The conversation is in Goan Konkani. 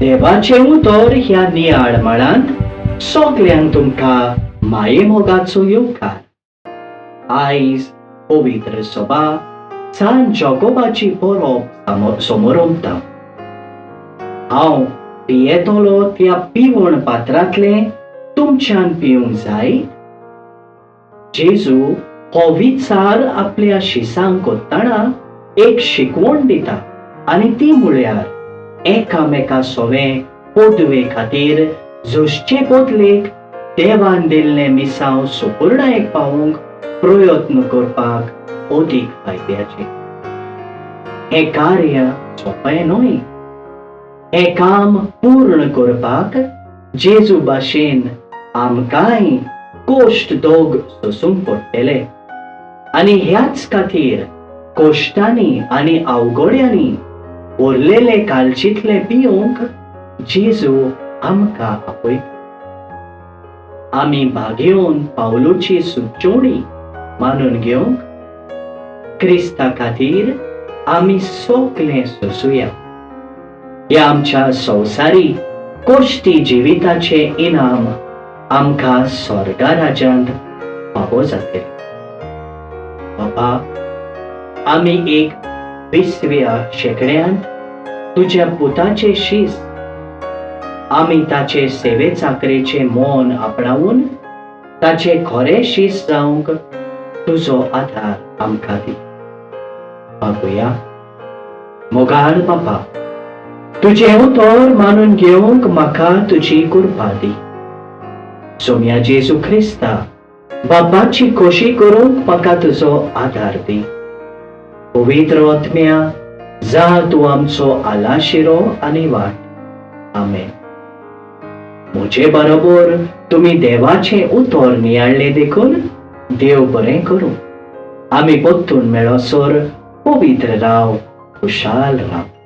देवाचें उतर ह्या नियाळ मळांत सगल्यांक तुमकां मायेमोगाचो येवकार. आयज पवित्र सभा सान जगोबाची परब समोरमता. हांव पियेतलो त्या पिवण पात्रांतलें तुमच्यान पिवंक जाय? जेजू हो विचार आपल्या शिसांक करतना एक शिकवण दिता आनी ती म्हळ्यार एकामेका सोवे पदवे खातीर झुजचे बदलेक देवान दिल्लें मिसांव सुपुर्णायेक पावोवंक प्रयत्न करपाक अदीक फायद्याचें. हें कार्य सोंपें न्हय. हें काम पूर्ण करपाक जेजू भाशेन आमकांय कोश्ट दोग सोसूंक पडटले आनी ह्याच खातीर कोश्टांनी आनी अवघड्यांनी उरलेले कालचीतले पिवंक जेजू आमकां आपयता. आमी भागेवन पावलूची सुचोवणी मानून घेवंक क्रिस्ता खातीर आमी सगलें सोंसुया. ह्या आमच्या संवसारी कोश्टी जिविताचें इनाम आमकां स्वर्गा राज्यांत फावो जातलें. बाबा, आमी एक विसव्या शेंकड्यांत तुज्या पुताचे शीस आमी ताचे सेवे चाकरेचें मन आपणावन ताचे खरे शीस जावंक तुजो आधार आमकां दी. मागुया. मोगाळ बाबा, तुजें उतर मानून घेवंक म्हाका तुजी कृपा दी. सोम्या जेजू क्रिस्ता बापाची खोशी करूंक म्हाका तुजो आधार दी. पवित्र आत्म्या, जा तूं आमचो आलाशिरो आनी वाट. आमेन. म्हजे बरोबर तुमी देवाचें उतर नियाळ्ळें देखून देव बरें करूं. आमी परतून मेळसर पवित्र राव, खुशाल राव.